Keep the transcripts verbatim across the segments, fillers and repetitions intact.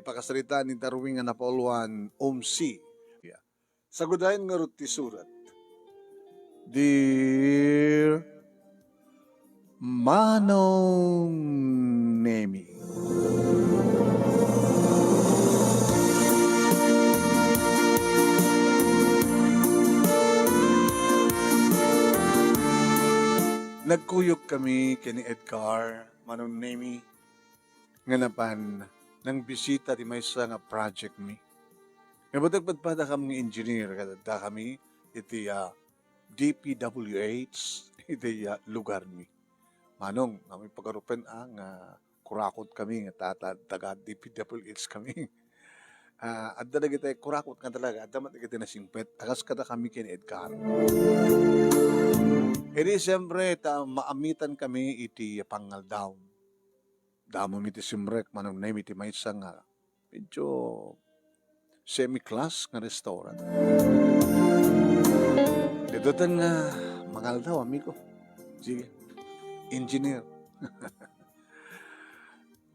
Pakasaritaan ni Darwin nga napauluan, umsi. Yeah. Sagudayen ngarud ti surat. Dear Manong Nemi. Nagkuyog kami ken ni Edgar, Manong Nemi, nga napan nangbisita ti maysa nga project mi. Nga batag padpadakam nga engineer, ket adda kami iti, ah, D P W H, iti, ah, lugar mi. Manong, amoy pagarupen, ah, nga kurakot kami, nga tata-, taga D P W H kami. Ah, adda dagiti kurakot nga talaga, adda met dagiti nasingpet, a kas kadakami ken ni Edgar. Idi, siyempre, ta maamitan kami iti pangaldaw. Damo mi ti simrek, Manong Nemi, ti maysa nga medyo semi-class nga restaurant. Ditoten nga mangaldaw, amigo. Sige. Engineer.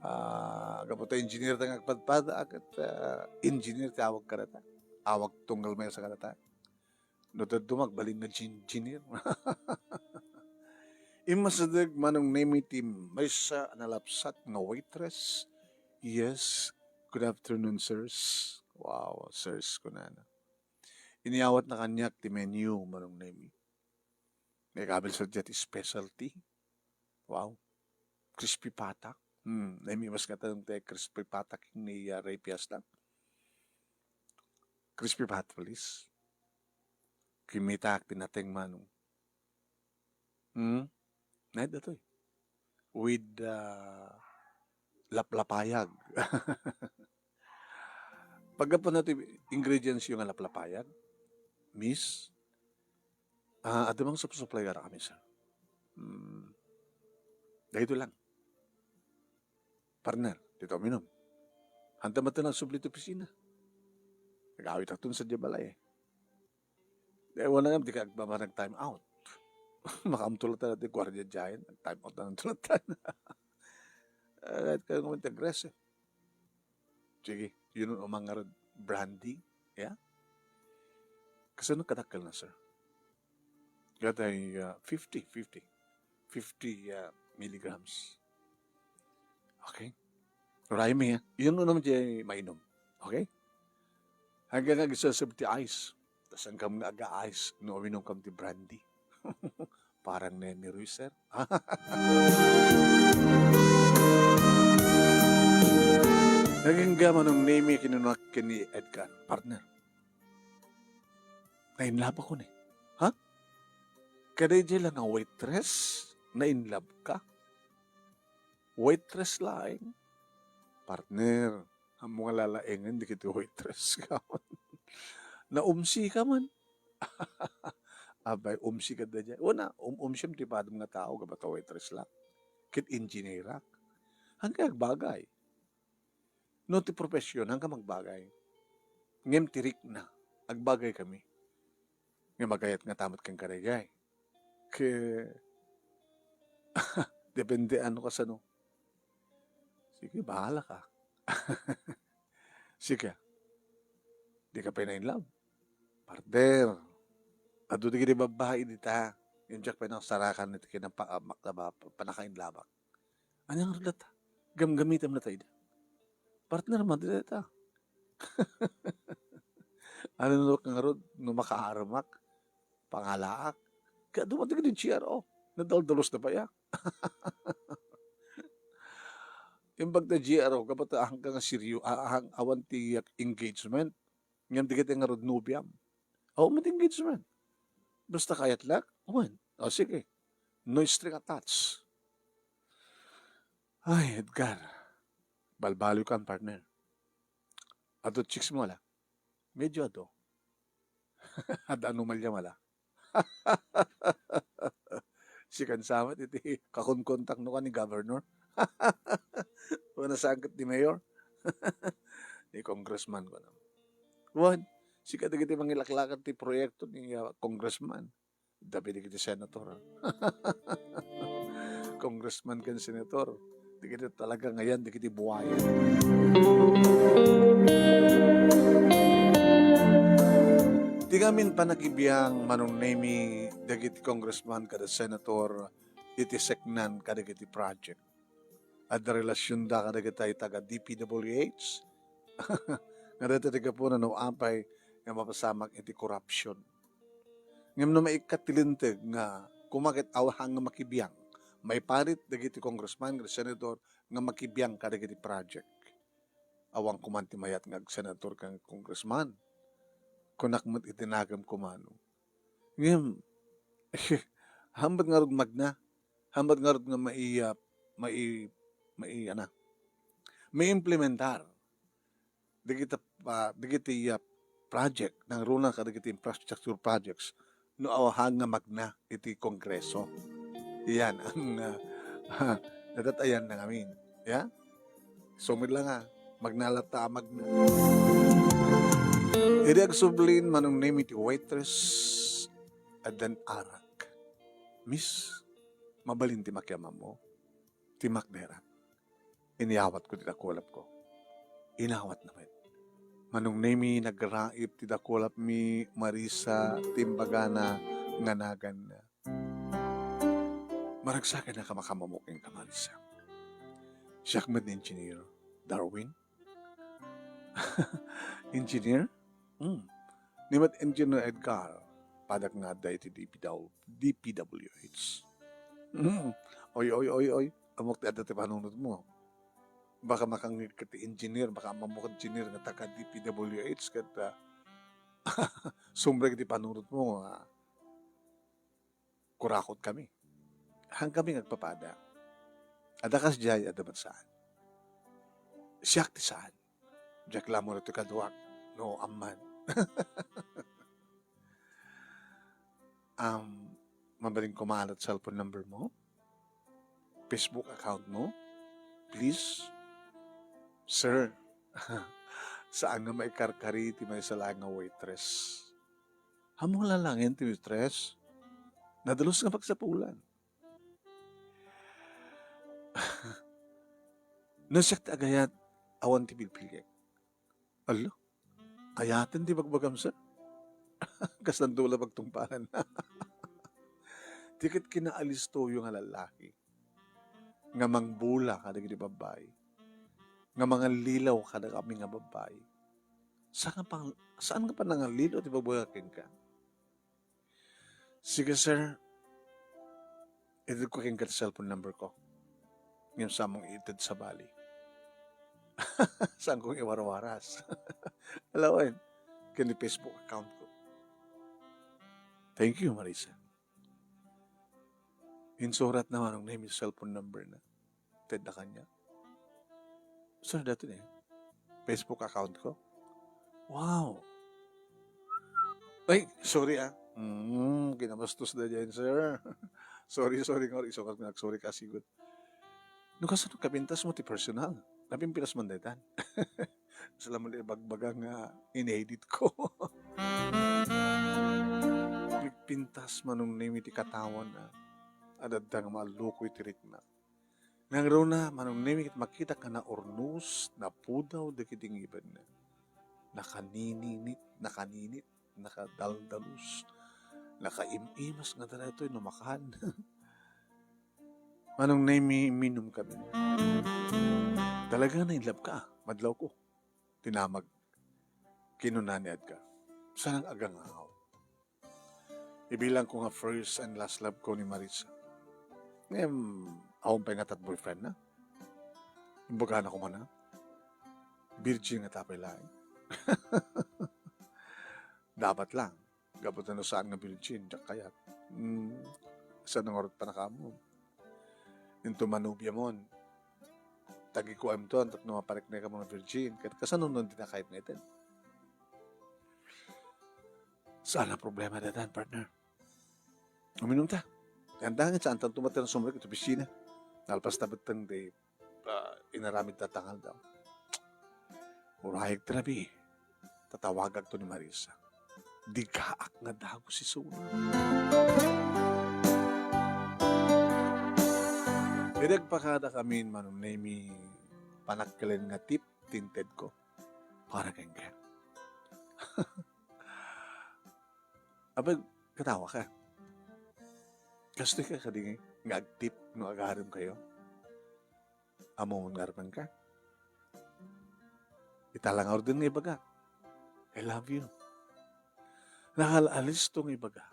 Ah, gapu ta engineer ta nga agpadpada, ket, ah, engineer ti awag kadata. Awag tunggal maysa kadata. No, dadduma agbalin nga engineer. Immasideg, Manong Nemi, ti maysa a nalapsat nga waitress. "Yes, good afternoon, sirs." "Wow, sirs," kunana. Inyawatna kaniak ti menu, Manong Nemi. Naikabil sadiay ti specialty. Wow. Crispy patak. Hmm, naimiwas nga tanong ti crispy patak ni, ah, Ray Fiesta. Crispy patak, please. Kimitaak ti nateng, Manong. Hmm? Naay datoy. With, ah, laplapayag. Paggapu na ti ingredients yu nga laplapayag, miss, ah, adda mang sup-, supplier kami, sir. Hmm. Daytoy lang. Partner, dita uminum. Hanta met ta nagsubli ti opisina. Nag-awitakton sadiay balay, eh. Eh, wala nga, di ka agmamana nag-time out. Makaamto latta ti guardia diay, nag-time out na lang latta. Eh, kahit kayo naman ti aggressive. Sige, yun ang mga brandy. Yeah? Kasano kadakkel na, sir? Katay, ah, fifty, fifty. Fifty, ah, milligrams. Okay? Uray mi, ha? Yun naman diay mainom. Okay? Hanggang nga gisasab ti ice. Tas hanggang nga aga-ice, no, uminom kam ti brandy. Parang Nemi Ruiz, sir. Nagingga, Manong Nemi, kinunak ken ni Edgar, "Partner, nainlove ako ni." "Ha? Kadaydiay la nga waitress, nainlove ka?" "Waitress laeng." "Partner, ammo nga lalaengen dagiti waitress ka man. Naumsi ka man." "Abay, umsi ka daydiay." "Wen, um-, umsiem ti padam nga tao, gapu ta waitress la. Ket engineer-ak. Hanggang agbagay. No ti profession, hanggang agbagay. Ngem ti rikna, agbagay kami. Ngem agayat nga ta met ken kadaydiay." Ke-, depende ano kasano. Sige, bahala ka. Sige. Di ka pay na-in-love. Partner, adu dagiti babbai dita. Yung diak pay nakasarakan iti kinapa-, ah, mak-, ah, panaka-in-love-ak. Ania ngarud latta? Gamgamitem latta ida. Partner, madi dayta. Ano no ngarud, no makaaremak, pangalaak. Kaya dumating din G R O. Nadaldalos na ba ya? Imbag ta G R O, kapag ta hanggang seryo, ah, hang-, awan ti engagement. Ngem dagiti ngarud nobiam. Awan met engagement. Basta kayat la, wen. O, sige. No string attached. Ay, Edgar. Balbaliw kan, partner. Adu chicks mo, ala? Medyo adu. Adda anomalya, ala? Sikan sa met iti kakonkontak no ka ni governor. Wen, saan ket ni mayor? Ni congressman ko na. Wen, sika dagiti mangilaklakad ti proyekto ni, ah, congressman. Dapi dagiti senator, ah. Congressman ken senator. Dagiti talaga ngayan, dagiti buwayan. Amin panakibiang, Manong Nemi, dagiti congressman kada senator iti seknan kadagiti project. Adda relasionda kadagiti taga D P W H. Nga dayta ti gapuna no apay nga mapasamak iti korupsyon. Ngem no maikkat ti linteg nga kumaket awahan nga makibiang, maiparit dagiti congressman, dagiti senator nga makibiang kadagiti project. Awan ko man ti mayat nga agsenator ken congressman. Kunak met iti nakem kumano. Ngem, hambat ngarud magna, hambat ngarud nga mai-, ah, mai-, mai-, ana, maimplementar dagiti, ah, dagiti, ah, project, nangruna kadagiti infrastructure projects, no awahan nga magna iti Kongreso. Iyan ang, ah, nadatayan na ngamin. Ya? Sumid lang, ah. Magna latta, magna. Idi agsublin, Manong Nemi ti waitress, addan arak. "Miss, mabalin ti makiammo?" Ti makderak. Iniyawatko ti dakulapko. Inawatna met. Manong Nemi, nagraip ti dakulapmi, Marisa, ti imbagana nga naganna. Maragsakannak a makiammo kenka, Marisa. Siak met ni Engineer Darwin. Engineer? Hmm. Ni met Engineer Edgar, padak nga adda iti D P W, D P W H. Hmm. Oy, oy, oy, oy. Ammok ti adda ti panunotmo. Baka makangngegka ti engineer, baka ammok engineer nga taga D P W H ket, ah, sumrek ti panunotmo nga kurakot kami. Haan kami nga agpapada. Adda kasdiay, adda met saan. Siak ti saan. Diak la umuna ti kaduak, no amman. Um, mabalin koma ti cellphone number mo? Facebook account mo? Please? Sir, saan nga maikarkari ti maysa laeng nga waitress? Ammok la laengen ti waitress. Nadalus nga pagsapulan. No siak ti agayat, awan ti bilbilik. Ala, ayaten ti bagbagam, sir? Kasla dula pagtungpalan. Ti ket kinaalistoyo nga lallaki nga mangbula kadagiti babbai, nga mangallilaw kadagami nga babbai. Saan nga pang-, saan nga panangallilaw ti bagbagak kenka? Sige, sir. Itedko kenka ti cellphone number ko. Ngem saanmon ited sabali. Saankon iwarwaras. Alawen, ken ni Facebook account ko. Thank you, Marisa. Insuratna Manong Nemi ti cellphone number na. Tedna kaniak. Sir, daytoy ni Facebook account ko. Wow. Ay, sorry, ah. Mm, kinabastos da dyan, sir. Sorry, sorry, nga isukat nga sorry ka, sigut. No, kasano kapintas mo ti personal? Napimpilas man daytan. Salamat ibagbaga nga in-edit ko. Pintas Manong Nemi ti katawan, ah. Adda nga maallukoy ti rikna. Nangruna, Manong Nemi, ket makitak nga naurnos, napudaw dagiti ngipenna. Nakaninit, nakaninit, nakadaldalus, nakaim-imas nga daytoy no makan. Manong Nemi, minum kami. Talaga na in love ka, madlaw ko. Tinamag. Kinuna ni Edgar. Saan nga agangaw? Ibilang ko nga first and last love ko ni Marisa. Ngem, awan pay nga tat boyfriend na. Imbagana ko man, ha? Virgin nga tapay laeng. Dapat lang. Gapu ta no saan nga virgin, diak kayat. Hmm, saan nga urot panakaammo? Into manubia mon. Tagikuem ton, tapno mapariknek a mga virgin. Ket kasano no di na kayat nga ited? Saan a problema daytan, partner? Uminum ta. Yan dangan, saan tanto matira sumrek iti opisina. Nalpas ta betteng di, ah, inaramid ta tangal daw. Urayag ti rabii. Tatawagak to ni Marisa. Digaak nga dagus isuna. Idi agpakada kamin, Manong Nemi, panakkelen nga tip ti intedko para kenka. Apay, katawa ka. Kastoy ka kadi nga agtip no agarem kayo? Ammom nga armenka? Ita la nga urdeng nga ibaga, "I love you." Nakal-alisto nga ibaga.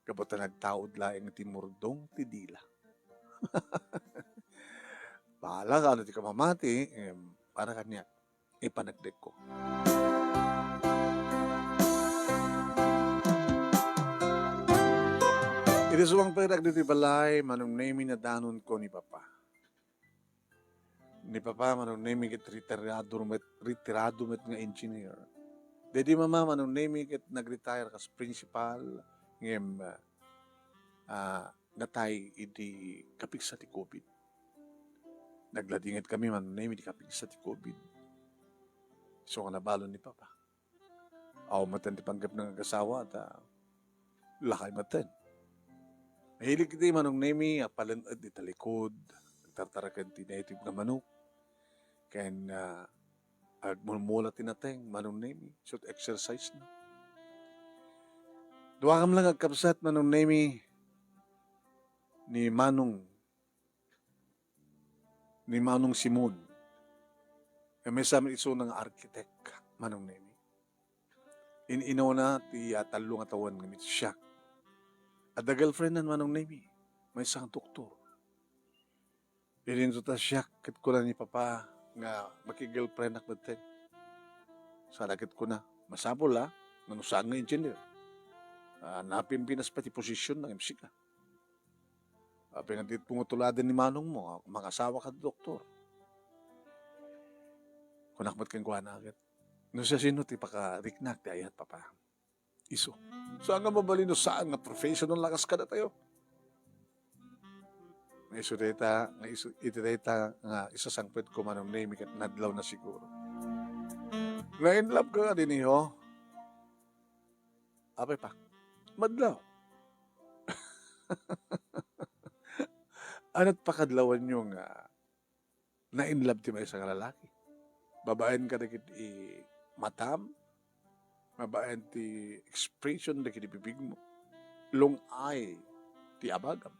Gapu ta nagtaud laeng ti murdong ti dila. Bahala ka no ti kamamati, em, para kaniak, ipanekdekko. Iti sumangpet dagiti balay, Manong Nemy, nadanonko ni Papa. Ni Papa, Manong Nemy, ket retirado met, retirado met nga engineer. Daydi Mama, Manong Nemy, ket nag-retire kas principal, ngem, ah, natay idi kapigsa ti covid. Nagladingit kami, Manong Nemy, idi kapigsa ti covid. Isu nga nabalon ni Papa. Awan met ti panggepna nga agasawa, ta lakay met. Mahilig iti Manong Nemy a palen-ed iti talikod, nagtartaraken ti native nga manok, ken, ah, agmulmula ti nateng, Manong Nemy, isu ti exercise na. Duakam lang agkabsat, Manong Nemy, ni Manong ni Manong Simon. Nga maysa met isuna nga architect, Manong Nemy. In-inawna ti, ah, tallo nga tawen nga siak. Adda girlfriendna, Manong Nemy. Maysa nga doktor. Idinto ta siak ket kuna ni Papa nga makigirlfriendak metten. Saan ket kuna, masapul, ah, no saan nga engineer. Ah, napimpinas pay ti posisyon ng M C ka. Apay nga di pungutuladen ni manongmo, mangasawa ka, doktor. Kunak met kenkuana ket, "No siasino ti pakariknak ti ayat, Papa?" Isu. Saan nga mabalin no saan nga professional lakas kadatayo? Nga isu dayta, nga isu, iti dayta nga isasangpetko, Manong Nemy, ket nadlawna siguro. Na-in love ka nga diniho? Apay pa? Madlaw. Anat pakadlawanyo nga na-in love ti maysa nga lalaki? Babaen kadagiti matam, babaen ti expression dagiti bibigmo, lung-ay ti abagam.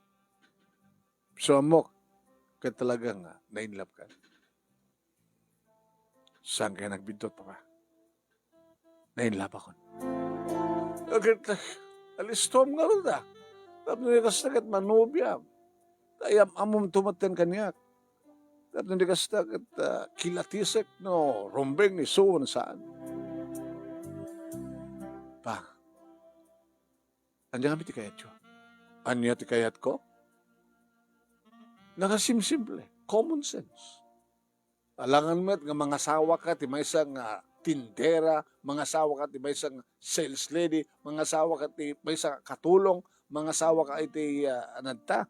So, ammok, ket talaga nga na-in love ka. Saan kayo nagbiddut, Papa? Na-in love akon. Ket, alistom nga ruda. Tapno di kasta ket manubiam. Ta am-ammom tumatten kaniak. Tapno di kasta ket, ah, kilatisek no rumbeng ni Suon saan. Pa, ania kami ti kayatyo? Ania ti kayatko? Nakasimsimple, common sense. Alangan met nga mangasawa ka ti maysa nga tindera, mangasawa ka ti maysa nga sales lady, mangasawa ka ti maysa nga katulong, mangasawa ka iti, ah, anadta,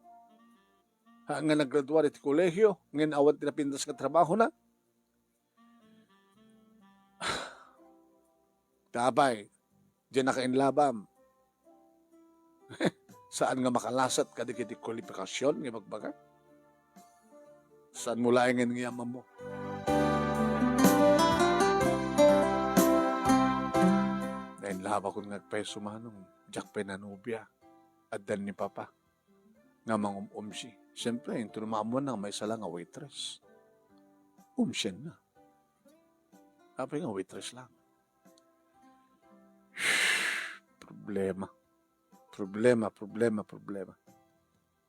ha, nga naggraduar iti kolehio, ngem awan ti napintas nga trabahona. Apay, diay nakainlabam. Saan nga makalasat kadagiti kwalipikasion nga ibagbaga? Saanmo laengen nga ammo? Na-in love akon nga agpayso, manong, diak pay nanubia. Addan ni Papa nga mangum-umsi. Siyempre, inton maammuanna nga maysa la nga waitress, umsienna. Apay nga waitress lang. Problema. Problema, problema, problema.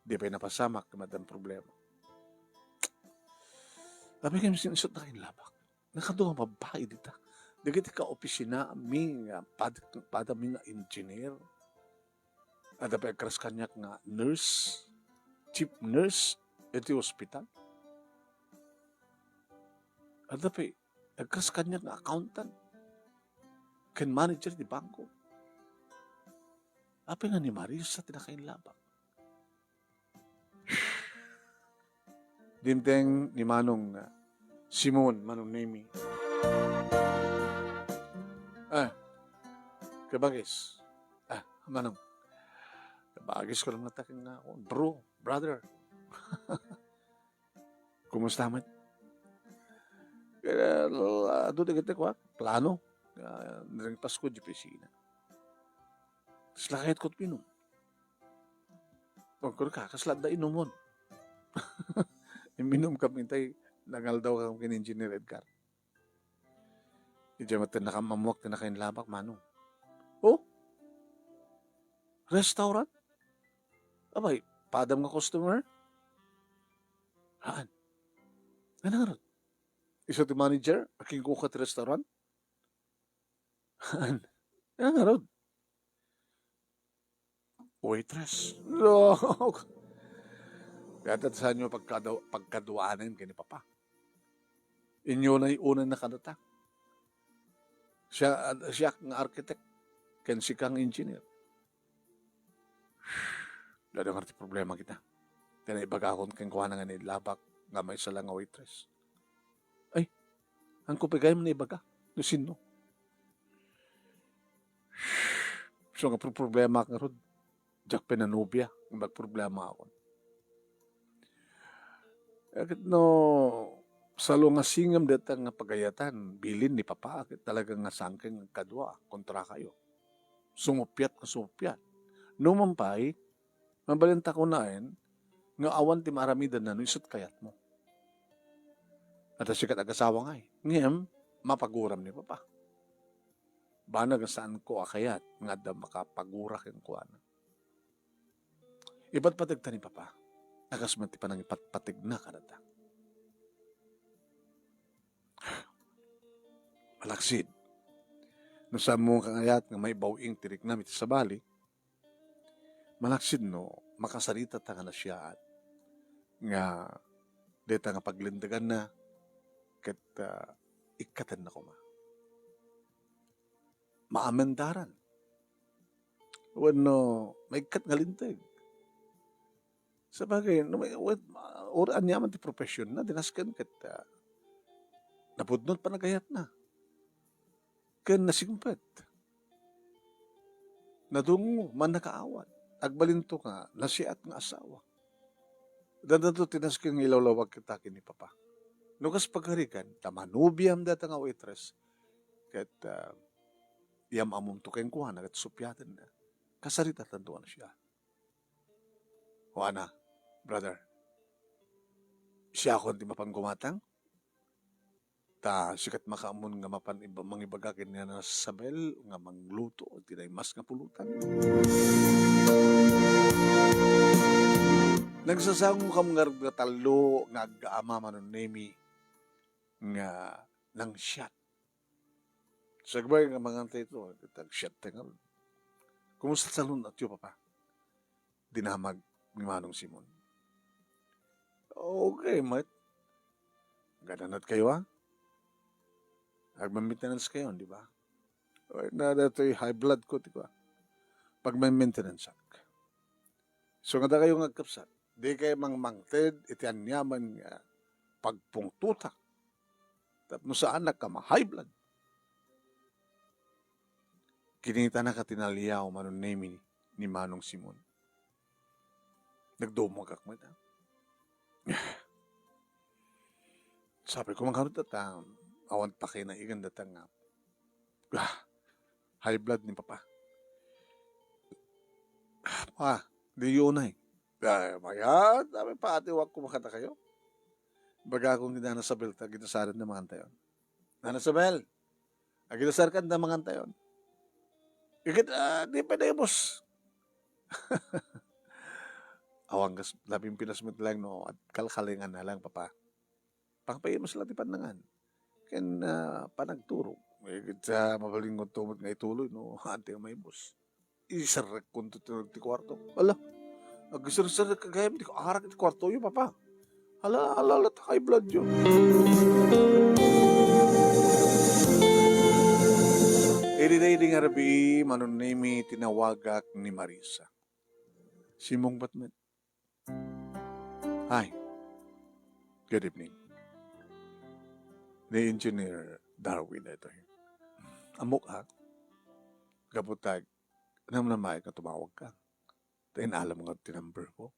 Di pay napasamak, madam problema. Apay nga, sin-, isut na kainlabak. Nakadua nga babae dita. Dagiti kaopisina mi nga pad-, padami nga engineer. Adda pay agkras kaniak nga nurse, chief nurse iti hospital. Adda pay agkras kaniak nga accountant ken manager ti bangko. Apay nga ni Marisa ti nakainlabak. Dimteng ni Manong, ah, Simon, Manong Nemy. Ah, kabagis. Ah, Manong. Kabagis ko lang natakin nga ako. Bro, brother. Kumusta met? Kaya, adu dagiti kua, plano. Ah, nirengpas ko di opisina. Kasla kayatko ti inum. Pagkuri ka, kasla adda inumon. Imminum kami tay, nangaldaw kami ken Engineer Edgar. Idiay met ti nakaammoak ti nakainlabak, Manong. Oh? Restaurant? Abay, padam nga customer? Haan. Ano nga rod? Isu ti manager? Aking kuka ti restaurant? Haan. Ano nga rod? Waitress. Lok! Kaya ta saan nyo pagkadu-, pagkaduanan ken ni Papa? Inyo na iunan na kadata. Siya, siya nga architect, ken sika nga engineer. Dada nga ti problema kita. Kaya ibagakon kenkuana nga nailabak nga maysa lang nga waitress. Ay, ang kupigay mo na ibaga. No sino? So nga problema ka rod. Diak pinanubia nga magproblema ako. Ket no, salungasingem deta nga pagayatan, bilin ni Papa, ket talaga nga sangkeng kadua kontra kayo. Sumuppiat nga sumuppiat. No man pay, mabalin ta kunaen nga awan ti maaramidanna no isut kayatmo. At sikat agasawa ngay. Ngem, mapaguram ni Papa. Banag a saanko a kayat nga adda makapagura kenkuana. Ipatpateg ta ni Papa. Akas met ti panangipatpategna kadata. Malaksid. No saanmo nga kayat nga maibaw-ing ti riknam iti sabali, malaksid no makasarita ta nga nasiaat nga deta nga paglindeganna ket, ah, ikkatenna koma. Maamendaran. Wenno, maikkat nga linteg. Sabagay, no may, wen-, or aniaman ti profession na, dinasken ket, ah, napudno ti panagayatna. Ken nasingpet. Nadungngo, mannakaawat. Agbalinto nga, nasiat nga asawa. Dadato ti nasken nga ilawlawag kita ken ni Papa. No kas pagarigan, ta manubiam data nga waitress, ket, ah, iyam-amomto kenkuana ket suppiatenna. Kasaritatanto a nasiaat. O ana, brother, siakon ti mapan gumatang? Ta sikat makaamon nga mapan iba-, mangibaga ken ni Nana Sabel nga mangluto ti naimas nga pulutan. Nagsasangokam ngarud nga tallo nga aggaama, Manong Nemi, nga nangsiat. Sagbay nga mangantay ito, tagsiat tayo nga. Kumusta salun atyo, Papa? Dinamag ni Manong Simon. Okay, mate. Gananat kayo, ha? Agmamaintenance kayo, di ba? Ay, na datoy high blood ko, di ba? Pagmamaintenance ak. So, nga da kayo nga agkapsat, di kayo mangmangted iti aniaman nga pagpungtotak. Tapno saanak a ma-high blood. Kinitana ka ti naliaw, Manong Nemi, ni Manong Simon. Nagdumagak met, ah. Sabi ko, "Mangkarud ta, awan pa kinaigan data nga, ah, high blood ni Papa." "Ah, di yun ay." "Ay, mayat, sabi, pati wag ko makata kayo." Baga akong ni Nana Sabel, ta ginasaran na mangantayon. "Nana Sabel, agilasar ka, da mangantayon." "Ikit, ah, di pa na, boss." Awan kas, labing pinas met lang no, at kalkalingan na lang, Papa. Pangpaimas la ti pannangan. Ken, ah, panagturog. Ikit sa mabalin ko tumot nga ituloy, no, ante may boss. Iserrek kunto ti, ti kuarto. Ala, agiserserrek ka gayam ti arak ti kuarto yo, Papa. Ala, ala, ala, ta high blood yo. Idi daydi nga rabii, Manong Nemi, tinawagak ni Marisa. Simungbat met. Hi. Good evening. Ni Engineer Darwin ito. Amok, ha? Gapu ta, namnamaek nga tumawag ka. Ta inalam nga ti number ko.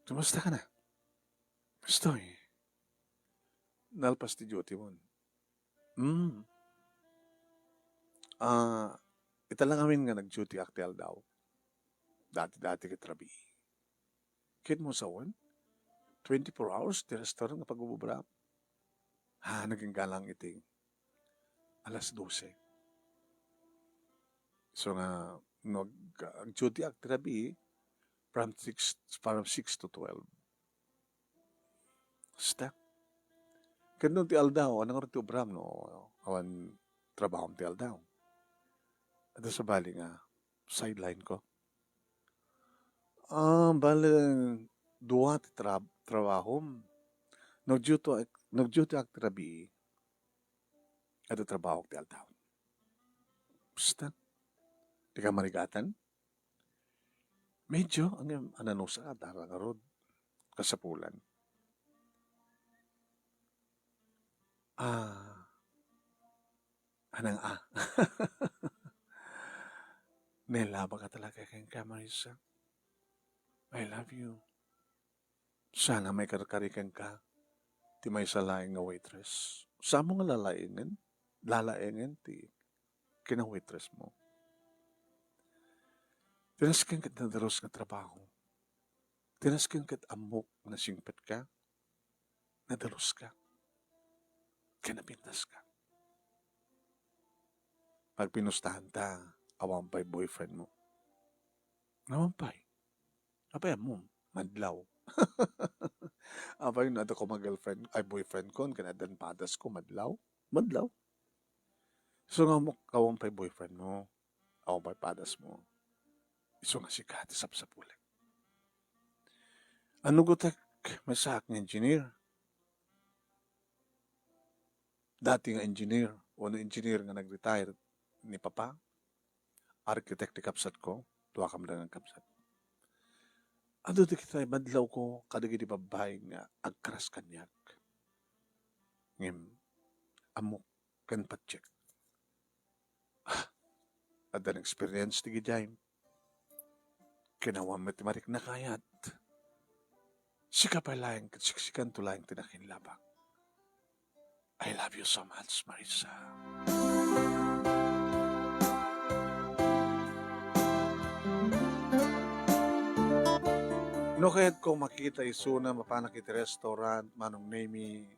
Kumusta ka na? Gusto eh. Nalpas ti duty mo. Hmm. Ah, Ita la ngamin nga nag-duty-ak ti aldaw. Dati-dati ket rabii. Ket mo sawen, twenty-four hours ti restaurant nga pagububra. Ha, naginggalang iti alas dose. So nga, no, ag-, ag-duty-ak ti rabii from six, from six to twelve. Basta. Ket no ti aldaw, ania ngarud ti ubram no awan trabahom ti aldaw? Adda sabali nga sideline ko. Ah, bale, dua ti tra-, trabahom. Nag-duty-ak, nag-duty-ak ti rabii. Adda trabahok ti aldaw. Basta. Di ka marigatan? Medyo, ang, ananusa, dara ngarud. Kasapulan. Ah, anang, ah. Nailabak ka talaga kenka, Marissa. I love you. Sana maikarkari kenka ti maysa laeng nga waitress. Saan mo nga lalaengen? Lalaengen ti kina-waitress mo. Ti nasken ket nadalus nga trabaho. Ti nasken ket ammok nga nasingpet ka, nadalus ka, ken napintas ka. Pagpinustahan ta, awan pay boyfriend mo. Awan pay. Apay ammom? Madlaw. Apay no adda koma girlfriend, ay, boyfriend kon, ken addan padas ko, madlaw? Madlaw. So nga mo, awan pay boyfriend mo, awan pay padas mo. Isu nga sika ti sapsapulek. Ano gutek, maysaak nga engineer? Dati nga engineer, wenno engineer nga nag-retire ni Papa, architect ti kabsat ko, dua ka met nga kabsat. Adu dagiti madlaw ko kadagiti babbai nga agkaras kaniak. Ngem, ammok ken patiek. Ah, addan experience ti gidiay. Kinawan met ti marikna kayat. Sika pay laeng ket siksikanto laeng ti nakinlabak. I love you so much, Marissa. No kayatko makita isuna mapanak iti restaurant, Manong Nemy,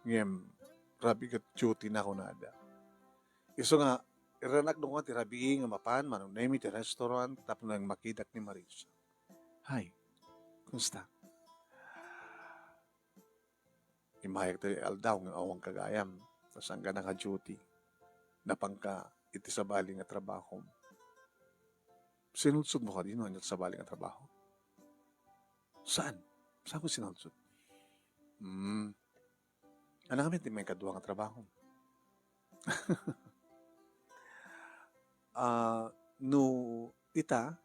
ngem rabii ket duty na kunada. Isu nga, irranak no koma ti rabii nga mapan, Manong Nemy, ti restaurant, tapno makitak ni Marissa. Hi, kumusta? Immayak ti aldaw nga awan ka gayam, ta saanka naka-duty. Napanka iti sabali nga trabahom. Sinulsodmo kadi no ania ti sabali nga trabaho? Saan? Saanko sinulsod? Hmm. Ania ngamin ti maikadua nga trabahom? Ah, no ita,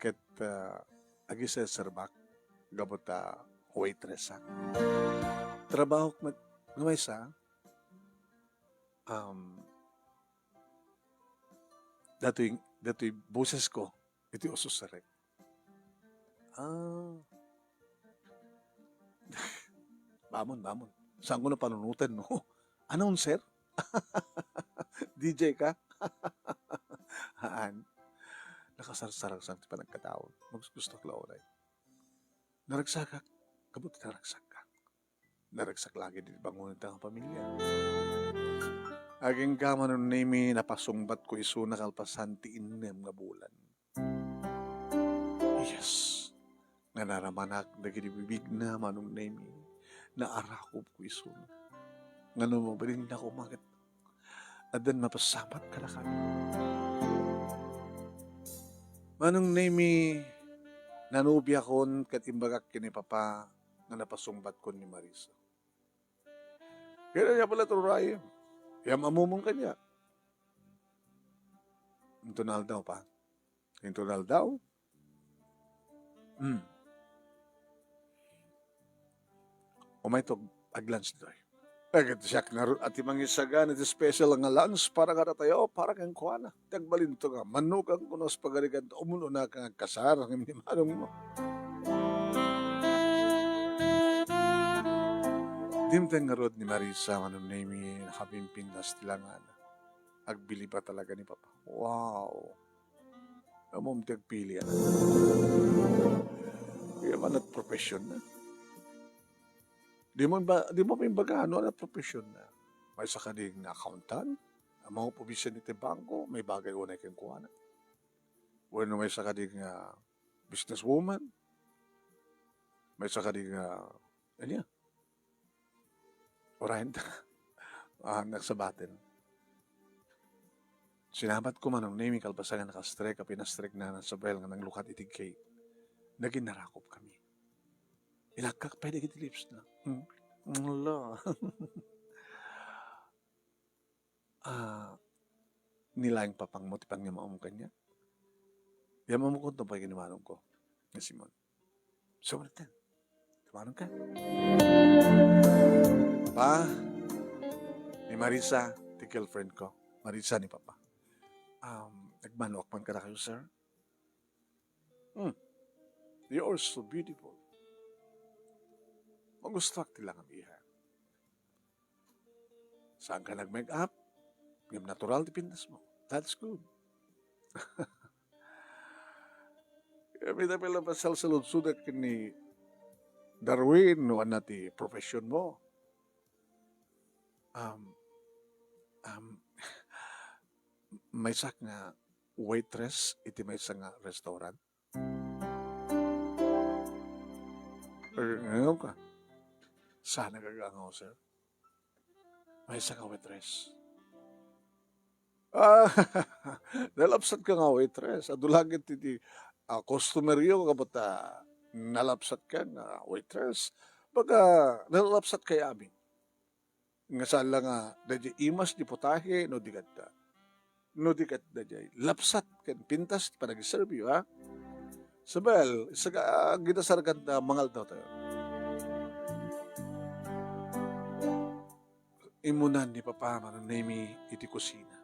ket, ah, agiserserbak gapu ta waitress, ah. Trabahok met nga maysa, um, datoy, datoy bosesko iti ususarek. Ah. Bamon, bamon. Saanko napanunotan, no? Announcer? D J ka? Haan. Nakasarsaragsak ti panagkataon. Mas gustok la unay. Naragsakak. Kabut naragsakak. Naragsak la ket ti bangonen ta nga pamilya. Agingga, Manong Nemy, napasungbatko isuna kalpasan ti innem nga bulan. Yes. Nga naramanak dagiti bibigna, Manong Nemy. Naarakobko isuna. Nga no mabalinna koma ket addan mapasamak kadakami. Manong Nemy, nanubiakon ket imbagak ken ni Papa nga napasungbatkon ni Marissa. Kaya niya pala, Turay, yam-amumon kaniak. Inton aldaw pa. Inton aldaw? Hmm. Umayto, ag-lunch ditoy. Ay, ket siak ngarud ti mangisagana iti special nga lunch para kadatayo, para kenkuana. Ti agbalinto nga, manugang ko no, pagarigan, umun-una ka nga agkasar, ngem ni manong mo. Dimteng ngarud ni Marissa, Manong Nemy, nakapimpintas ti langana. Agbilibba talaga ni Papa. Wow. Ammom ti agpili, a. Kaya man at profession na. Di mo ba, di mo pimbaga, ano, ano profession na? Maysa kadi nga accountant? Ang mga opisina iti bangko, may bagay unay kenkuana. Wenno maysa kadi nga businesswoman? Maysa kadi nga, ania? Urayen ta. Ah, nagsabaten. Sinabat ko, Manong Nemi, kalpasan nga nakastrek, a pinastrek na Isabel nga nanglukat iti gate. Naging narakop kami. Ilakkak pay dagiti lips na. Hmm. Ala. Ah, ni laeng papangmo ti pangyamaom kaniak. Yamamokon to pay kanimanong ko. Nga Simon. So, Martin, tumanong ka. Pa, ni Marisa, ti girlfriend ko. Marisa ni Papa. Um, nagmanuak man kadakayo, sir. Hmm. You're so beautiful. Magustuak ti langam, iha. Saan ka nag-make up? Ngem natural ti pintas mo. That's good. Kami na pala pasalsaludsodak ni Darwin no ania ti profession mo. Um, um, maysak nga waitress iti maysa nga restaurant. Eh, ngayon ka. Saan nagagangaw, sir? Maysa nga waitress. Ah, nalapsat ka nga waitress. Adu laeng ti, ti, ah, customer yo, kabut, ah, nalapsat ka nga waitress. Baga, nalapsat kayo amin. Nga sala nga, daydiay imas ti putahe, no di ket, no di ket daydiay lapsat ken pintas ti panagiserbi, ha? Sabel, isaga, gidasarkan ta mangaldaw tayo. Imunan ni Papa Manong Nemi iti kusina.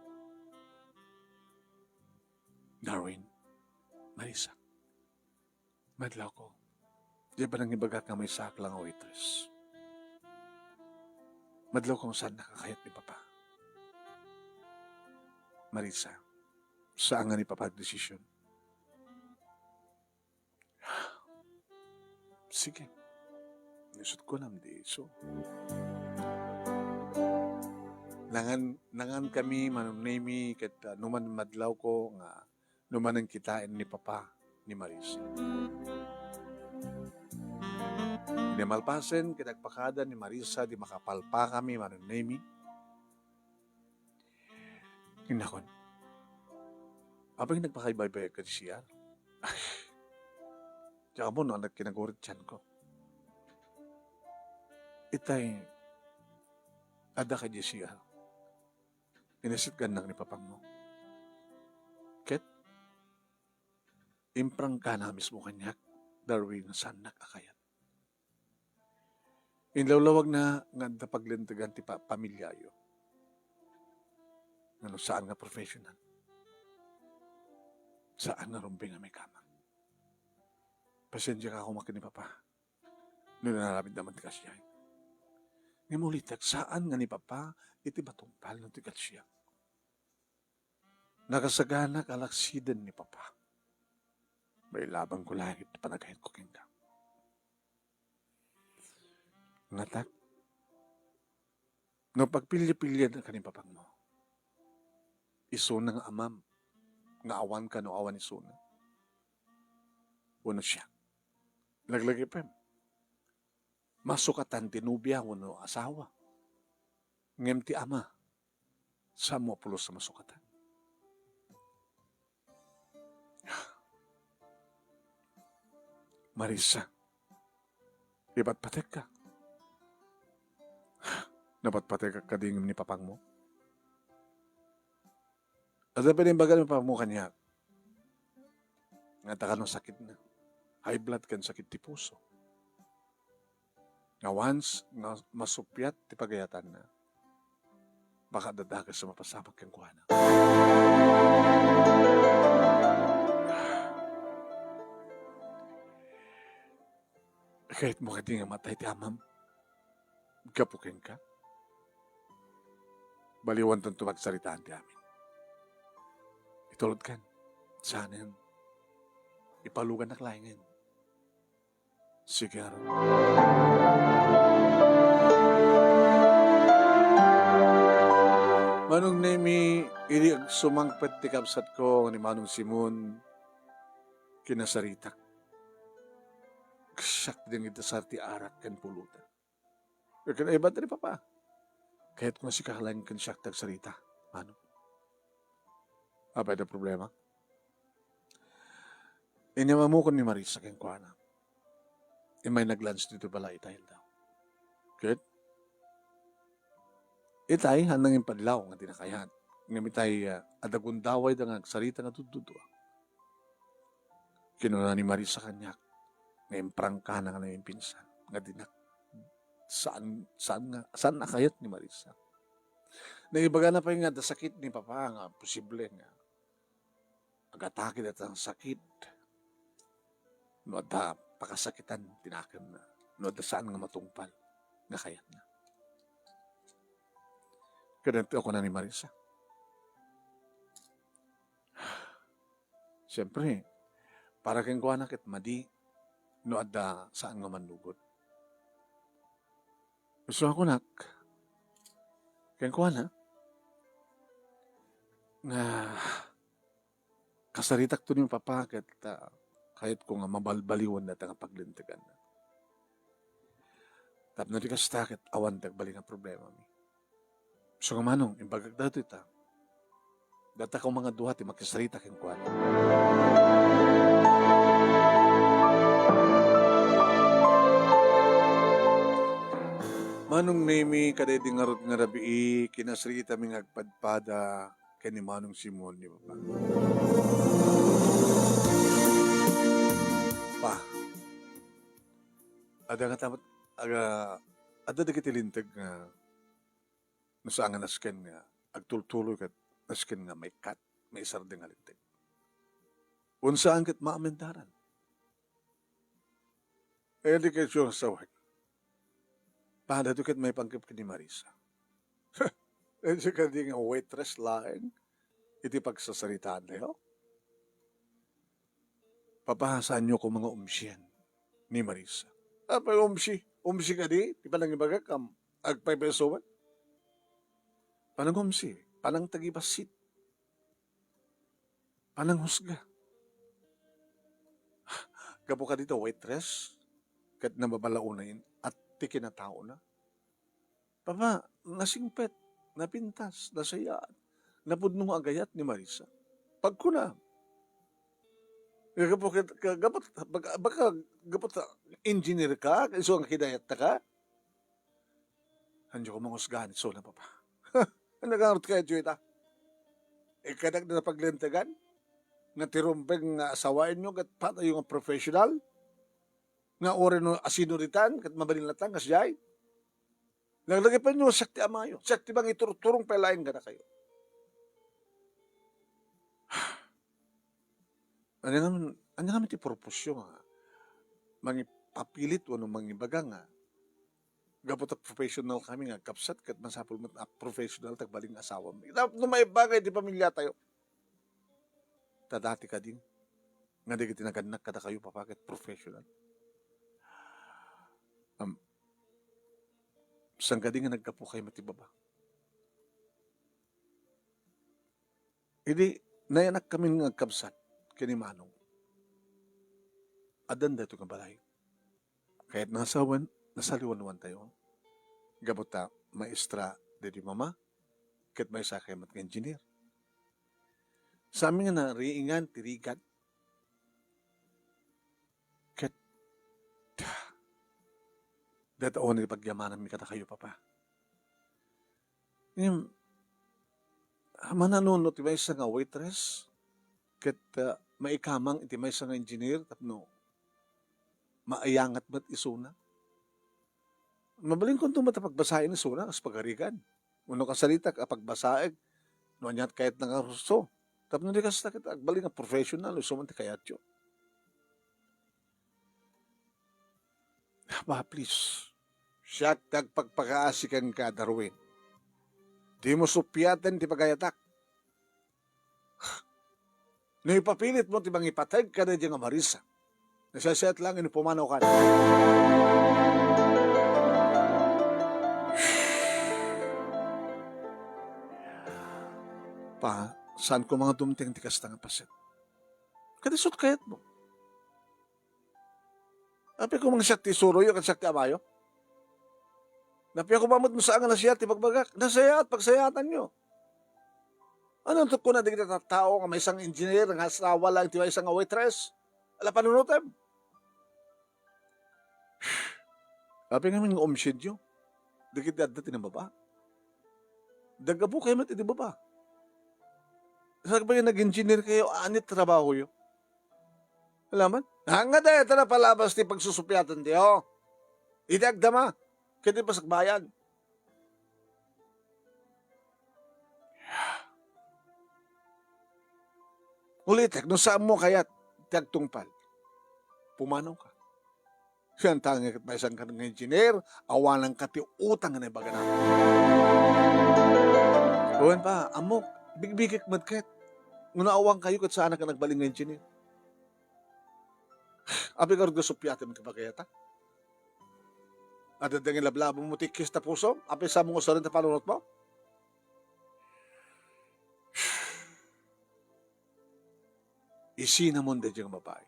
Darwin, Marisa, madlawko. Diay ba nangibagak nga maysaak la nga waitress? Madlawko nga saan nakakayat ni Papa. Marisa, saan nga ni Papa agdesisyon. Sige. Isut ko nam di isu. Nangan, nangan kami, Manong Nemi, ket, ah, numan madlawko nga numan kitaen ni Papa ni Marisa. Iti malpasen, ket agpakada ni Marisa, di makapalpa kami, Manong Nemi. Innakon, apay nagpakaibaybay ka di C R? Diak ammo no ania ti kinagurit ti tiyan ko. Itay, adda ka di C R. Inisitgannak ni Papangmo. Ket, imprangkana mismo kaniak, Darwin, nga saannak a kayat. Inlawlawagna nga adda paglintegan ti pa-, pamiliayo. Ngano saan nga professional? Saan nga rumbeng a maikamang? Pasensiaka koma ken ni Papa no inaramidna man ti kasdiay. Ngem ulitek, saan nga ni Papa iti matungpal no ti kasdiay. Nakasagana a laksiden ni Papa. Mailabangko laeng iti panagayatko kenka. Ngatak, no pagpilya-pilyaanka ni Papangmo, isuna nga amam, nga awanka no awan isuna, wenno siak. Laglagipem, masukatan ti nobia wenno asawa. Ngem ti ama, saanmo a pulos a masukatan. Marisa, ipatpatekka. Napatpatekak kadi ngem ni Papangmo? Adda pay imbaga ni Papangmo kaniak nga adda kano sakitna, high blood ken sakit ti puso. Nga once nga masuppiat ti pagayatanna, baka adda dakes a mapasamak kenkuana. Kayatmo kadi nga matay ti amam gapu kenka? Baliwanton to pagsaritaan ti amin. Itulodkan. Saanen. Ipalugannak laengen. Sige, ngarud. Manong Nemi, idi agsumangpet ti kabsatko nga ni Manong Simon, kinasaritak. Siak dayta sarita ti arak ken pulutan. Ket kinaibat ni Papa. Kayatko nga sika laeng ken siak ti agsarita, Manong. Apay ti problema? Inyam-ammok ni Marisa kenkuana. Immay nag-lunch ditoy balay ita aldaw. Ket itay, haan nangin padlaw nga di na kayat. Ngem itay, ah, adda gundawayda nga agsarita nga tudtudua. Kinuna ni Marisa kaniak nga imprangkana nga naimpinsan nga dinak, saan, saan nga, saan a kayat ni Marisa. Naibagana pay nga adda sakit ni Papa nga posible nga agatake dayta nga sakit no adda pakasakitan ti nakemna, no adda saan nga matungpal nga kayatna. Kadagitoy a kuna ni Marisa. Siyempre, para kenkuana ket madi no adda saan nga mannubot. Isu a kunak kenkuana nga kasaritakto ni Papa ket, ah, kayatko nga mabalbaliwan dayta nga paglintegan. Tapno di kasta ket awan ti agbalin nga problemami. Isu nga Manong, imbagak daytoy ta, dayta koma nga dua ti makisarita kenkuana. Manong Nemi, kadaydi ngarud nga rabii, kinasaritami nga agpadpada ken ni Manong Simon ni Papa. Pa, adda nga tamat, aga, adda dagiti linteg nga no saan nga nasken nga agtultuloy ket nasken nga maikkat, maisardeng nga linteg. Wen saan ket maamendaran. Eh, di kayo nga sawag. Padado ket maipanggep ken ni Marisa. Eh, di kadi nga waitress laeng iti pagsasaritaan tayo? Papahasaanyo ko mga umsien ni Marisa. Apay umsi? Umsi kadi? Ti panangibagak, am, agpaypaysuan? Panangumsi, panangtagibassit, pananghusga. Gapu kadi ta waitress, ket nababalaonen at ti kinataona. Papa, nasingpet, napintas, nasayaan, napudno nga agayat ni Marisa. Pagkuna, gapu ket, ka-, gapu, baka, baka, gapu ta, engineer ka, isu nga kinayatta ka? Hanjo ko mangusgan, isu na, Papa. Ano nga ngarud kayo, Joy, ta? Ikanak na paglintegan? Nga ti rumbeng nga asawaenyo, ket patayo nga professional? Nga uri no asinuritan, ket mabalin latang, kasjay? Laglagipenyo, siak ti amayo. Siak ti mangiturturong pay laeng kadakayo. Ania ngamin, ania ngamin ti purposyo nga mangipapilit wenno mangibaga nga gapu ta professional kami nga agkabsat ket masapul met a professional ti agbalin nga asawami. Tapno maibagay ti pamiliatayo. Ta dati kadi nga dagiti nagannak kadakayo, Papa, ket professional. Am, saan kadi nga naggapu kayo met ti baba? Idi nayanak kami nga agkabsat ken ni Manong, addan daytoy nga balay. Kayat nasawen, nasaliwanwantayo. Gapu ta maestra daydi mama, ket maysa kay met nga engineer. Sa amin nga nariingan ti rigat, ket dayta unay ti pagyamananmi kadakayo, Papa. Ngem, manano no ti maysa nga waitress ket, ah, maikamang iti maysa nga engineer tapno maiyangat met isuna? Mabalinkonto met a pagbasaen isuna kas pagarigan. Wenno kasaritak a pagbasaek no aniat kayatna nga kurso. Tapno di kasta ket agbalin nga professional, isu man ti kayatyo. Ama, please. Siak ti agpakpakaasi kenka, Darwin. Dimo suppiaten ti pagayatak. No ipapilitmo ti mangipateg kadaydi nga Marisa, nasayaat laeng no pumanawkan. Pa, saanko nga dumteng ti kasta nga paset. Kadisot kayatmo. Apay koma nga siak ti isuroyo ken siak ti amayo? Apay koma met no saan nga nasayaat ti bagbagak? Nasayaat, pagsayaatanyo. Ania ti kuna dagiti tattao nga maysa nga engineer nga asawa laeng ti maysa nga waitress? Ala panunotem. Apay ngamin nga umsidyo dagiti adda ti nababa? Naggapu kayo met iti baba. Sakbay nag-engineer kayo, anit trabahoyo? Alaman? Nga dayta napalabas ti pagsusupiatantayo. Iti agdama, ket iti pasakbayan. Ulitek, no saanmo kayat ti agtungpal, pumanawka. Sian ta nga ket maysa nga engineer, awananka ti utang nga naibagana. Wen pa, ammok, bigbigek met ket. Nguna awan kayo ket saanak nga nagbalin nga engineer. Apay garud nga supiatem ti pagayata? Adda nga lablabem mo ti kis ta puso? Apay saanmo nga usaren ti panunotmo? Isinamon daydi nga babai.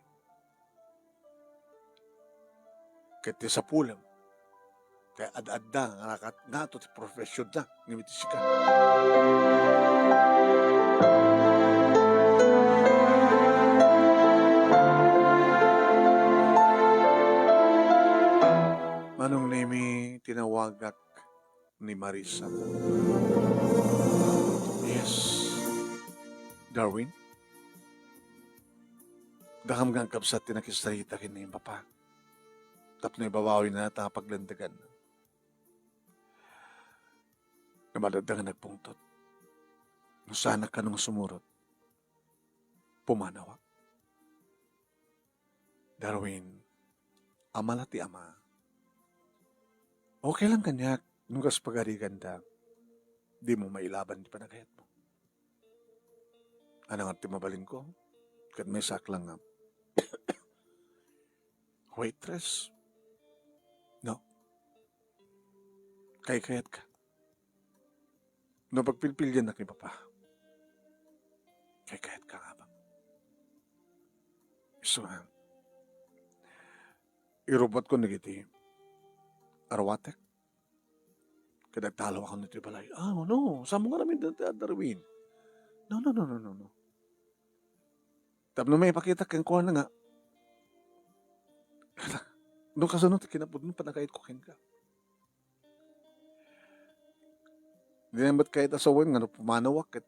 Ket ti sapulem, kay ad-adda nga nakat-, ngato ti professionna ngem iti sika. Manong Nemi, tinawagak ni Marisa. Yes. Darwin, dakam nga agkabsat ti nakisarita ken ni Papa tapno ibabawina ta paglentegan. Ngem adda nga nagpungtot. No saanak kano nga sumurot, pumanawak. Darwin, ama la ti ama. Okay lang kaniak no kas pagariganda, dimo mailaban ti panagayatmo. Ania ngarud ti mabalinko? Ket maysaak lang nga waitress. No. Kaykayatka. No pagpilpiliannak ni Papa, kaykayatka nga abak. Isu nga, irubotko dagiti arwatek. Ket agtalawakon iti balay. Ah, no, saanmo nga aramiden ti, Darwin? No, no, no, no, no, no. Tapno maipakita kenkuana nga, no kasano ti kinapudno panagayatko kenka. Di na met kayat a sawen nga no pumanawak ket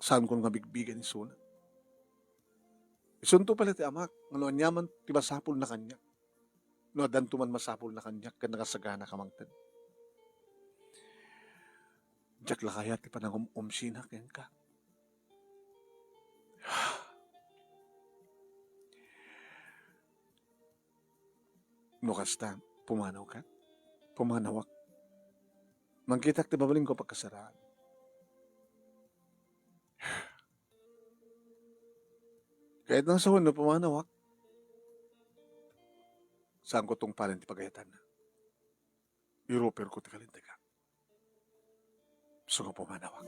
saanko nga bigbigen isuna. Isunto pay la ti amak nga no aniaman ti masapulna kaniak, no addanto man masapulna kaniak ket nakasagana ka mangted. Diak la kayat ti panangum-umsina kenka. No kasta, pumanawka? Pumanawak. Mangkitak ti mabalinko a pagkasaraan. Kayatna nga sawen no pumanawak, saanko tungpalen ti pagayatanna. Iruperko ti kalintegak. Isu nga pumanawak.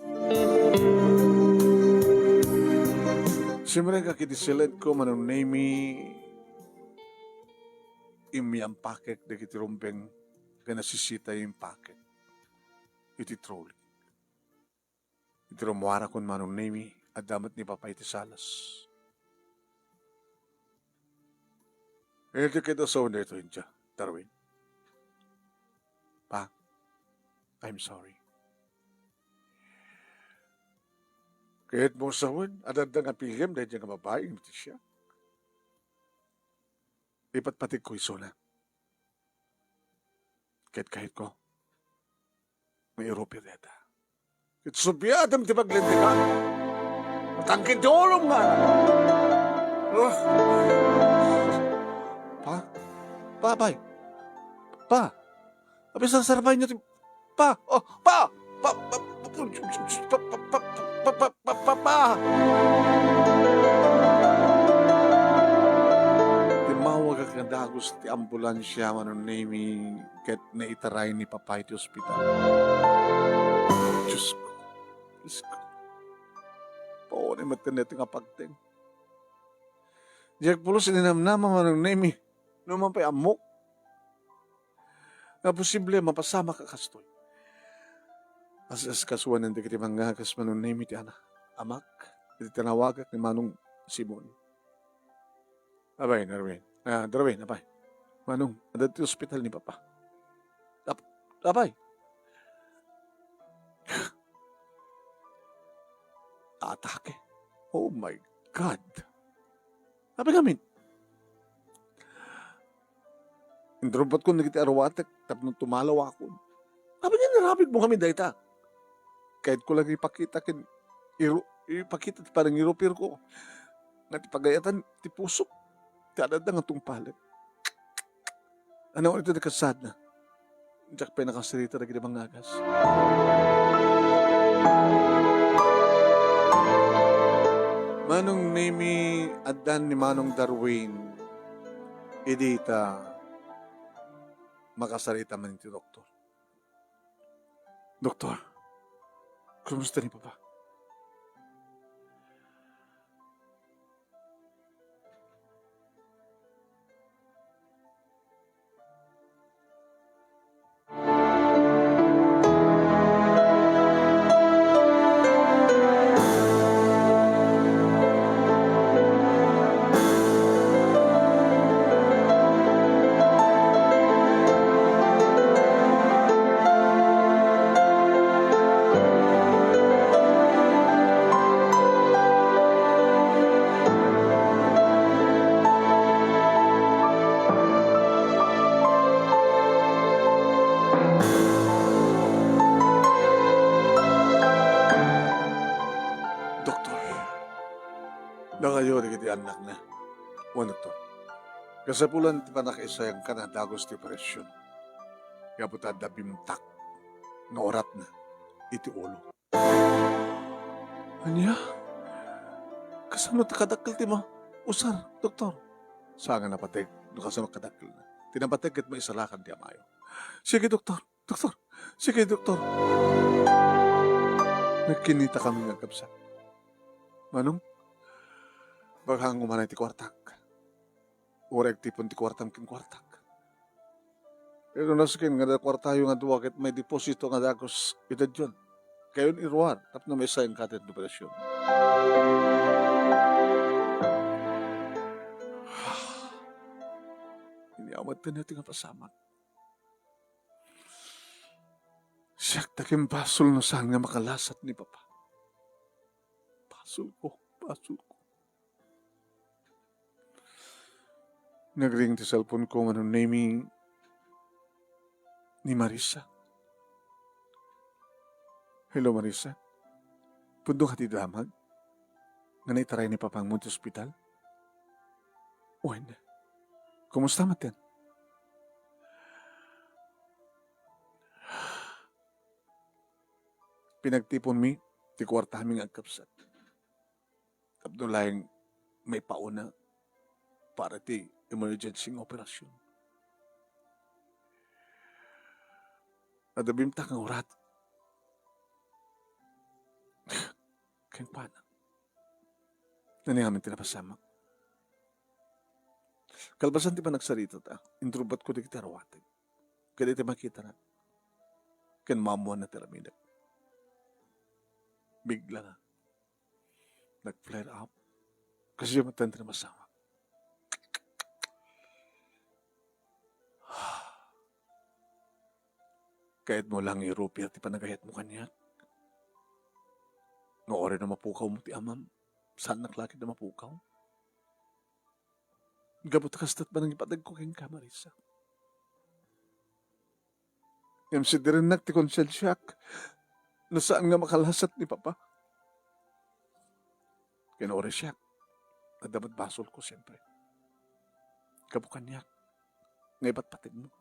Simrek a ket iti siledko, Manong Nemi, immiampakek dagiti rumbeng ken nasisita impakek iti trolley. Iti rummuarakon, Manong Nemi, adda met ni Papa iti salas. Iti ket asawen daytoy, Darwin. Pa, I'm sorry. Kayatmo sawen, adda nga piliem daydi nga babai, iti siak. Ipatpategko isuna. Ket kayatko, mairupir dayta. Ket supiatem ti paglintegan. Matangkid ti ulom nga. Oh. Pa? Pa, bay. Pa. Abi, sarsarbaenyo ti, pa. Oh, pa. Pa, pa, pa, pa, pa, pa, pa, pa, pa. ti ambulansia, Manong Nemy, ket naitaray ni Papa iti ospital. Diyos ko, Diyos ko. Paunay met ken daytoy nga pagteng. Diak pulos ininamnama, Manong Nemy, no man pay ammok nga posible mapasamak a kastoy. As-, askasuanen dagiti mangngagas, Manong Nemy, ti ana-, amak, iti tinawagak ni Manong Simon. Apay, Darwin. Ah, Darwin, apay. Manong, adda ti ospital ni Papa. Ap-, apay. Atake. Oh my God. Apay ngamin. Inrubatkon dagiti aruatek tapno tumalawakon. Apay nga inarabidmo ngamin dayta? Kayatko lang ipakita ken iru-, ipakita ti panangirupirko nga ti pagayatan ti pusok ti adda nga tungpalek. Ania iti nakasaadna? Diak pay nakasarita dagiti mangngagas. Manong Nemy, addan ni Manong Darwin idi ta makasarita man iti doktor. Doktor, kumusta ni Papa? Doktor, nangayo dagiti annakna. Wen, doktor, kasapulan ti pannakaisayangkan a dagus ti operasyon. Gapu ta adda bimtak nga uratna iti ulo. Ania? Kasano ti kadakkel ti mausar, doktor? Saan nga napateg no kasano kadakkelna. Ti napateg ket maisalakan ti amayo. Sige, doktor. Doktor. Sige, doktor. Nagkinitakami nga agkabsat. Manong, bagaanko man ti kuartak. Uray agtipon ti kuartam ken kuartak. Pero nasken nga adda kuartayo nga dua ket may deposito nga dagus iti daydiay. Kayon iruar tapno maisayangka ti operasyon. Ania met ti napasamak. Siak ti kin basol no saan nga makalasat ni Papa. Basolko, basolko. Nagring ti cellphone ko, Manong Nemy, ni Marisa. Hello, Marisa. Pudno ka ti damag nga naitaray ni Papangmo ti ospital? Wen, kumusta met? Pinagtiponmi ti kuartami nga agkabsat. Tapno laeng maipauna para ti emergency nga operasyon. Adda bimtak nga urat. Kenkuana. Ania ngamin ti napasamak. Kalpasan ti panagsarita ta, inrubatko dagiti aruatek. Ket iti makitana, ken maammoanna ti aramidek. Bigla nga nag-flare up. Kasdiay met ti napasamak. Kayatmo lang irupir ti panagayatmo kaniak. No uray no mapukawmo ti amam, saannak la ketdi a mapukaw. Gapu ta kasta ti panangipategko kenka, Marisa. Ngem sidirennak ti konsensiak no saan nga makalasat ni Papa. Ken uray siak, adda met basolko, siempre. Gapu kaniak nga ipatpategmo.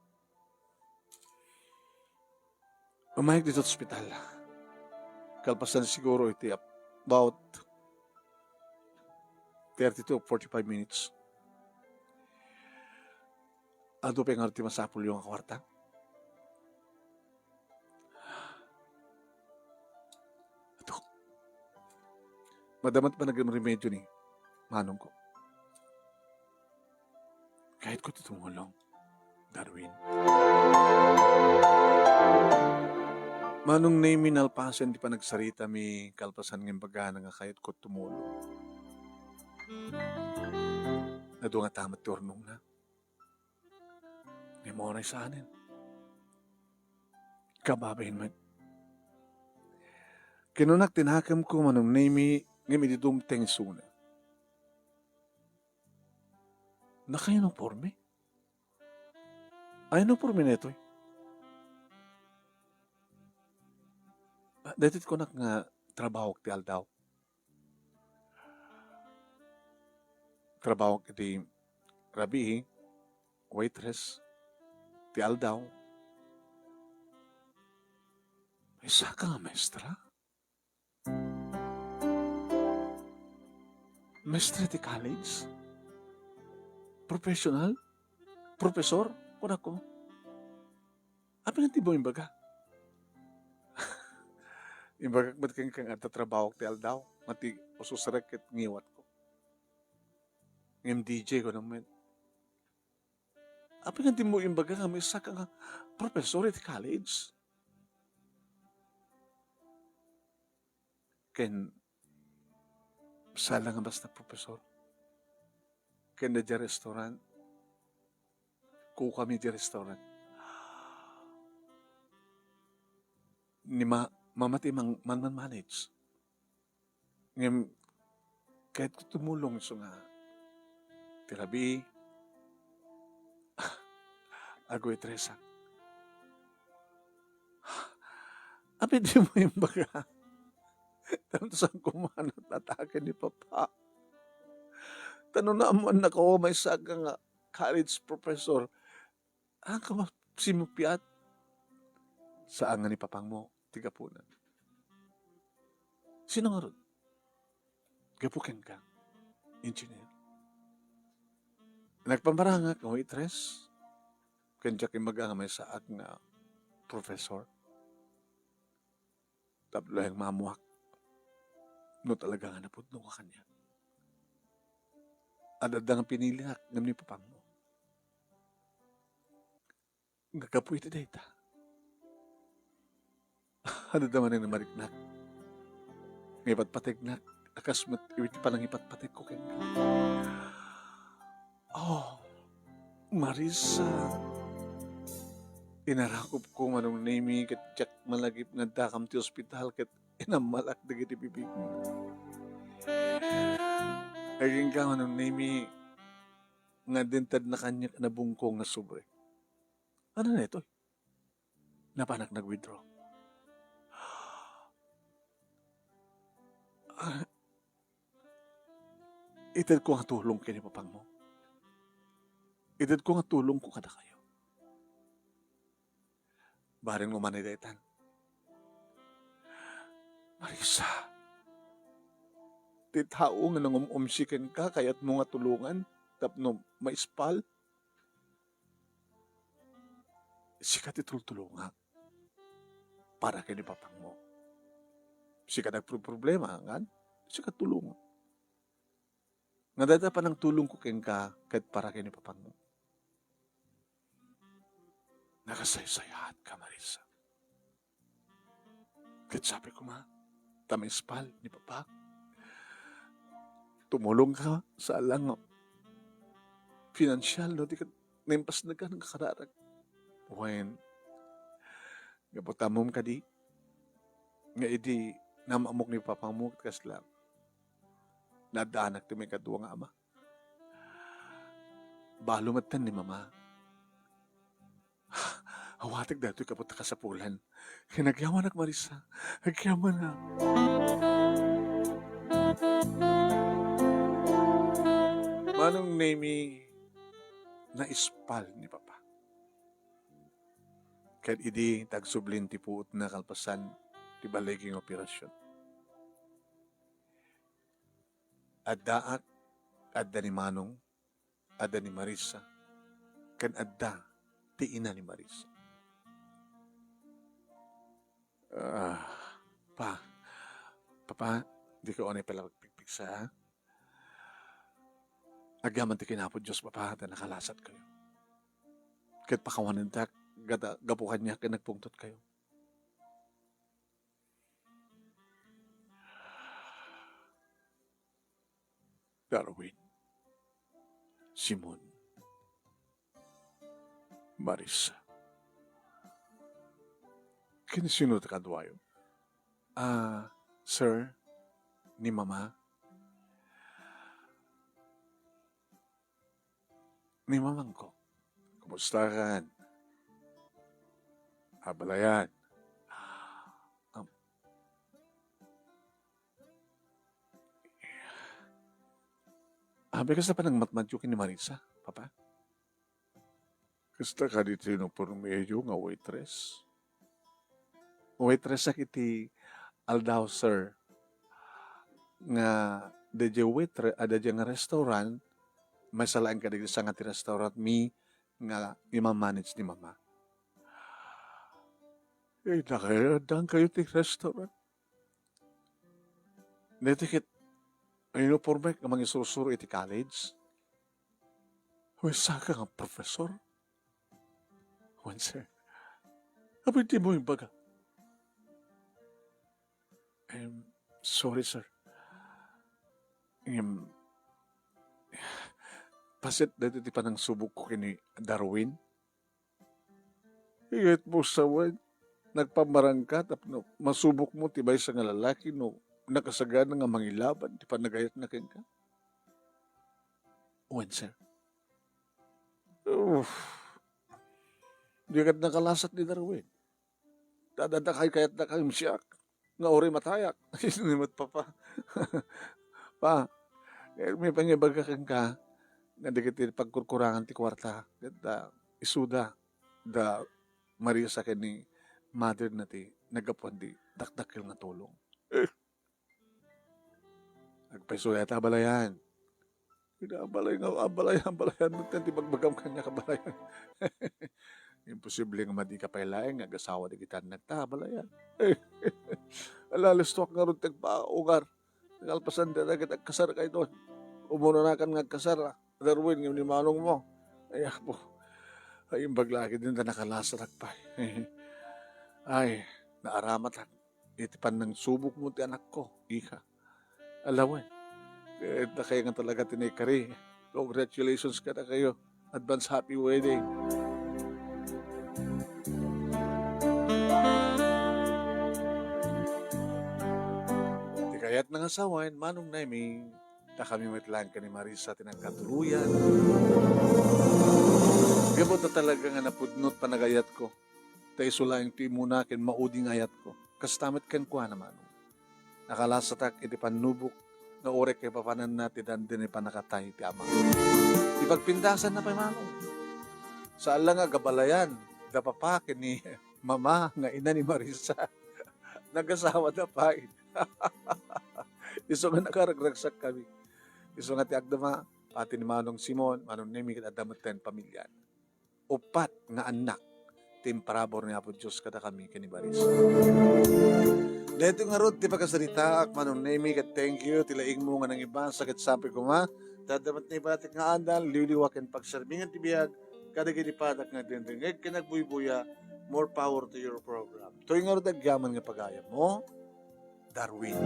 Umayag ditoy ospital. Kalpasan siguro iti about thirty to forty-five minutes. Adu pay ngarud ti masapulyo nga kuarta? Ato. Madama ti panagremedyo ni manongko. Kayatko ti tumulong, Darwin. Manong Nemi, nalpasen ti panagsaritami, kalpasan nga imbagana nga kayatko tumulong. Adu ngata met ti urnongna. Ngem uray saanen. Kababain met. Kinunak ti nakemko, Manong Nemi, ngem idi dumteng isuna, naka-uniforme. Ay, uniforme daytoy. Ah, daytoy ti kunak nga trabahok ti aldaw. Trabahok iti rabii, waitress, ti aldaw. Maysa ka nga maestra? Maestra ti college? Professional? Professor? Kunakon. Apay ngata ti imbaga? Imbagak met kenka nga adda trabahok ti aldaw, nga ti ususrek ket ngiwatko. Ngem D J ko naman. Apay ngata ti imbaga nga maysa ka nga professor iti college? Ken sala nga basta professor. Ken da diay restaurant. Kukami diay restaurant. Ni ma-, mama ti mang-, man-, man-manage. Ngem, kayatko tumulong isu nga ti rabii, agwaitress. Apay dimo imbaga? Tapno saan ko man at-ataken ni Papa. Ta no naammoannaka a maysa ka nga college professor, saan ka masimupiat? Saan nga ni papangmo ti gapunan. Sino ngarud? Gapu kenka, engineer. Nagpamarangak nga waitress, ken diak imbaga nga maysaak nga professor. Tapno laeng maammoak no talaga nga napudno ka kaniak. Ad-adda nga piniliak ngem ni papangmo. Nga gapu iti dayta, ad-adda manen a mariknak nga ipatpategnak a kas met iti panangipatpategko kenka. Oh, Marisa, inarakupko, Manong Nemi, ket diak malagip nga addakam ti ospital ket inammalak dagiti bibigmo. Agingga, Manong Nemi, nga adda intedna kaniak a nabungkong nga sobre. Ania daytoy? Napanak nag-withdraw. Ah, itedko nga tulong ken ni papangmo. Itedko nga tulongko kadakayo. Bareng umanay daytan. Marisa, ti tao nga nangum-umsi kenka, kayatmo nga tulongan tapno maispal? Sika ti tultulongak para ken ni papangmo. Sika nagproproblema, ngan sika tulongak. Nga dayta panangtulongko kenka ket para ken ni papangmo. Nakasaysayaatka, Marisa. Ket sapay koma, ta maispal ni Papa. Tumulongka sa alang finansial, no, di ket naimpasnegan nga kararag. Wen, gapu ta ammom kadi, nga idi naam-ammok ni papangmo ket kasla, naaddaanak ti maikadua nga ama. Balo metten ni Mama. Awatek daytoy gapu ta kasapulan. Ken agyamanak, Marisa. Agyamanak. Manong Nemi, naispal ni Papa. Ket idi ta agsublin ti puotna kalpasan ti baligi nga operasyon. Addaak, adda ni Manong, adda ni Marisa, ken adda ti ina ni Marisa. Ah, pa, papa, dika unay pay la agpigpigsa, ha? Agyaman ti kinapo Dios, papa, ta nakalasatkayo. Ket pakawanentak, gada-, gapu kaniak ket nagpungtotkayo. Darwin, Simon, Marisa. Ken sino ti kaduayo? Ah, sir, ni Mama. Ni Mamangko. Kumustakan? Abalayan. Am-, Abi, kasta panagmatmatyo ken ni Marisa, Papa? Kasta kadi ti uniformeyo nga waitress? Waitress ak iti aldaw, sir, nga daydiay waitre-, ah, daydiay nga restaurant, maysa laeng kadagiti sanga ti restaurantmi nga ima-manage ni Mama. Eh, nakayadankayo ti restaurant? Daytoy ket uniformek nga mangisursuro iti college? Wen, saka nga professor? Wen, sir. Apay dimo imbaga? Em, sorry, sir. Em, paset daytoy ti panangsubokko ken ni Darwin. Igayatmo sa wen, nagpamarangka tapno masubokmo ti maysa nga lalaki no nakasagana nga mangilaban ti panagayatna kenka? Wen, sir. Uff. Di ket nakalasat ni Darwin. Dadadakay kayatna kayum siak nga uray matayak. Ni met, Papa. Pa, eh, may pangibaga kenka nga dagiti pagkurkurangan ti kuarta. Ket, ah, isuda da Marisa ken ni mother na ti naggapuan ti dakdakkel nga tulong. Eh, Agpayso dayta abalayan. Ina, abalay nga, abalayan, abalayan met ti bagbagam kaniak, abalayan. Imposible nga madi ka pay laeng nga agasawa dagiti annakta, abalayan. Alalistuak ngarud ti agpaugar. Kalpasan dayta ket agkasar kayto. Umuna nakan nga agkasar, a, Darwin, ngem ni manongmo. Ay, apo. Ay, imbag lagi din ta nakalasatak pay. Ay, naaramatak iti pannangsubokmo ti anakko, ika. Alawen, ket dakayo nga talaga ti naikari. Congratulations kadakayo. Advance happy wedding. Ti kayatna nga sawen, Manong Nemy, ta kami met laeng ken ni Marisa ti nagkatuloyan. Gapu ta talaga nga napudno ti panagayatko. Ta isu laeng ti umuna ken maudi nga ayatko. Kasta met kenkuana, Manong. Nakalasatak iti pannubok nga uray kaipapananna ti dandi ni pannakatay ti ama. Ipagpindasanna pay, Manong. Saan la nga agabalayan da Papa ken ni Mama nga ina ni Marisa. Nagasawada pay. Isu nga nakaragragsak kami. Isu nga ti agdama, pati ni Manong Simon, Manong Nemy, ket adda met ti pamiliana. Uppat nga annak ti imparabur ni Apo Dios kadakami ken ni Marisa. Daytoy ngarud ti pakasaritaak, Manong Nemy, ket thank you ti laingmo nga nangibasa ket sapay koma ta adda met naibatik nga adal, liwliwa ken pagserbingan ti biag kadagiti padak nga agdengdengngeg ken agbuybuya. More power to your program. Toy ngarud agyaman nga pagayammo, Darwin.